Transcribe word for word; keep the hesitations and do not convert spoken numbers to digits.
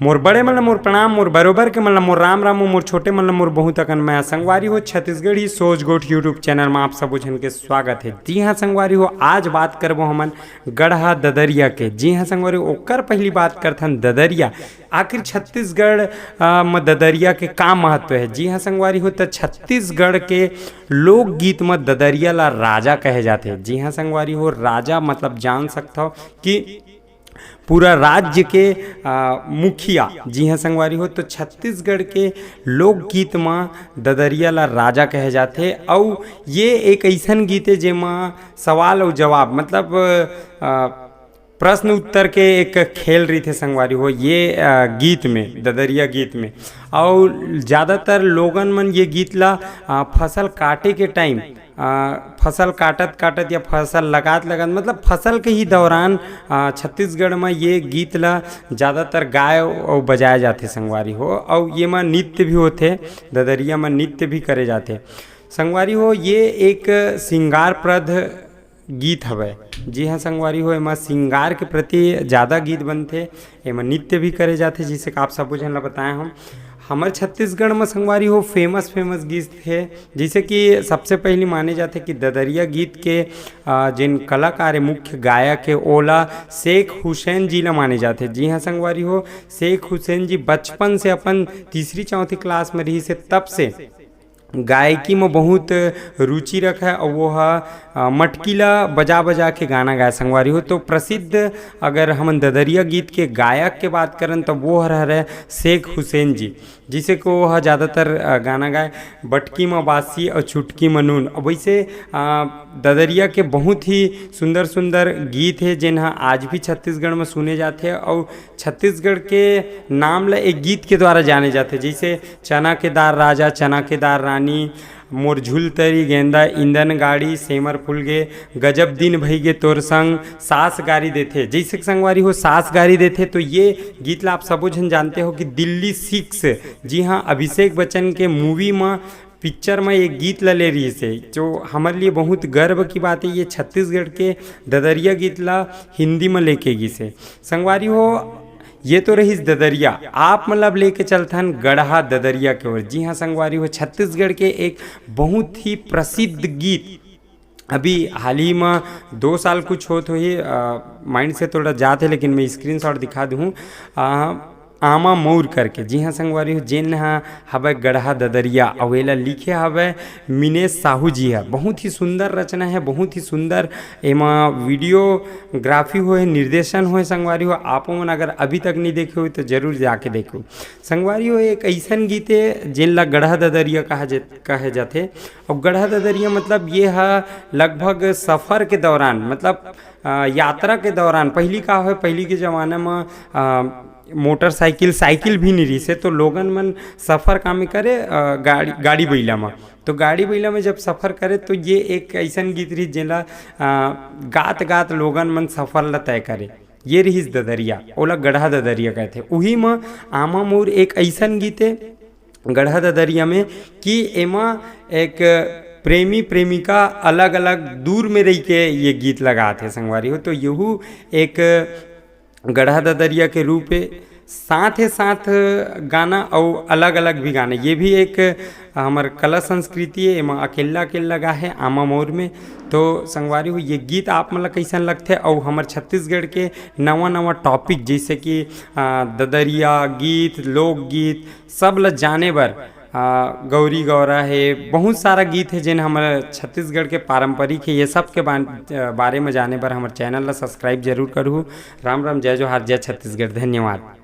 मोर बड़े मन ल मोर प्रणाम, मोर बरोबर के मन ल मोर राम राम, मोर छोटे मन ल मोर बहुत अकन मया। संगवारी हो, छत्तीसगढ़ी सोच गोठ YouTube चैनल म आप सबो झन के स्वागत हे। जी हाँ संगवारी हो, आज बात करबो हमन गड़हा ददरिया के। जी हाँ संगवारी हो, ओकर पहिली बात करथन ददरिया। आखिर छत्तीसगढ़, अ, म ददरिया के का महत्व हे? जी हाँ संगवारी हो, त छत्तीसगढ़ के लोकगीत म ददरिया ला राजा कहे जाथे। जी हाँ संगवारी हो, राजा मतलब जान सकथव कि पूरा राज्य के, अ, मुखिया। जी हाँ संगवारी हो, तो छत्तीसगढ़ के लोकगीत म ददरिया ला राजा कहे जाथे। अउ ये एक अइसन गीत हे जेमा सवाल अउ जवाब, मतलब, अ, प्रश्न उत्तर के एक खेल रहिथे संगवारी हो ये, अ, गीत में, ददरिया गीत में। अउ ज़्यादातर लोगन मन ये गीत ला, अ, फसल काटे के टाइम, अ, फसल काटत काटत या फसल लगात लगात, मतलब फसल के ही दौरान, अ, छत्तीसगढ़ म ये गीत ला ज़्यादातर गाए अउ बजाए जाथे संगवारी हो। अउ ये म नृत्य भी होथे, ददरिया म नृत्य भी करे जाथे संगवारी हो। ये एक श्रृंगारप्रद गीत हवय। जी हाँ संगवारी हो, एमा श्रृंगार के प्रति ज़्यादा गीत बनथे, एमा नृत्य भी करे जाथे, जइसे कि आप सबो झन ला बताए हन। हमर छत्तीसगढ़ म संगवारी हो famous famous गीत हे, जइसे कि सबसे पहिली माने जाथे कि ददरिया गीत के, अ, जेन कलाकार हे, मुख्य गायक हे, ओला शेख हुसैन जी ला माने जाथे। जी हाँ संगवारी हो, शेख हुसैन जी बचपन से अपन तीसरी चौथी class म रहिस हे, तब से गायकी म बहुत रुचि रखे अउ वो ह, अ, मटकी ला बजा बजा के गाना गाए संगवारी हो। तो प्रसिद्ध अगर हमन ददरिया गीत के गायक के बात करन त वो हर हरे शेख हुसैन जी, जइसे कि वो ह ज़्यादातर, अ, गाना गाए बटकी म बासी अउ चुटकी म नून। अब वइसे, अ, ददरिया के बहुत ही सुंदर सुंदर गीत हे जेन ह आज भी छत्तीसगढ़ म सुने जाथे अउ छत्तीसगढ़ के नाम ल एक गीत के द्वारा जाने जाथे, जइसे चना के दार राजा, चना के दार रानी, मोर झुलतरी गेंदा, इंदन गाड़ी, सेमर फूल गे, गजब दिन भई गे तोर संग, सास गारी देथे। जइसे कि संगवारी हो, सास गारी देथे, तो ये गीत ला आप सबो झन जानते हो कि दिल्ली सिक्स, जी हाँ, अभिषेक बच्चन के movie म, picture म ये गीत ला ले रहिस हे, जो हमर लिए बहुत गर्व की बात हे। ये छत्तीसगढ़ के ददरिया गीत ला हिंदी म लेके गिस हे। संगवारी हो, ये तो रहिस ददरिया, आप मन ला अब लेके चलथन गड़हा ददरिया के ओर। जी हाँ संगवारी हो, छत्तीसगढ़ के एक बहुत ही प्रसिद्ध गीत, अभी हाल ही म दो साल कुछ होत होही, अ, mind से थोड़ा जात हे, लेकिन मैं screenshot दिखा दूँ, अ, आमा मौर करके। जी हाँ संगवारी हो, जेन ह हवय गड़हा ददरिया, अउ एला लिखे हवय मिनेश साहू जी ह। बहुत ही सुंदर रचना हे, बहुत ही सुंदर एमा videography होए, निर्देशन होए। संगवारी हो, आप मन अगर अभी तक नहीं देखे हो तो जरूर जाके देखो। संगवारी हो, एक अइसन गीत हे जेन ला गड़हा ददरिया कहा जे-, कहे जाथे। अउ गड़हा ददरिया मतलब ये ह लगभग सफर के दौरान, मतलब, अ, यात्रा के दौरान, पहिली का होए, पहिली के जमाना म, अ, मोटरसाइकिल, साइकिल भी नहीं रहिस हे, तो लोगन मन सफर का में करे, अ, गाड़ी, गाड़ी बइला म। तो गाड़ी बइला में जब सफर करे तो ये एक अइसन गीत रहिस जेला, अ, गात गात लोगन मन सफर ला तय करे। ये रहिस ददरिया, ओला गड़हा ददरिया कहथे। उही म आमा मौर एक अइसन गीत हे गड़हा ददरिया में कि एमा एक प्रेमी प्रेमिका अलग-अलग दूर में रहिके ये गीत लगात हे संगवारी हो। तो यहू एक गड़हा ददरिया के रूप हे। साथ ही साथ गाना अउ अलग-अलग भी गाना, ये भी एक हमर कला संस्कृति हे, एमा अकेल्ला अकेल्ला गा हे आमा मौर में। तो संगवारी हो, ये गीत आप मन ला कइसन लगथे अउ हमर छत्तीसगढ़ के नवा नवा topic जइसे कि, अ, ददरिया गीत, लोकगीत, सब ल जाने बर, अ, गौरी गौरा हे, बहुत सारा गीत हे जेन हमर छत्तीसगढ़ के पारंपरिक हे। ये सब के बान-, अ, बारे में जाने बर हमर channel ला subscribe जरूर करहू। राम राम, जय जोहार, जय छत्तीसगढ़, धन्यवाद।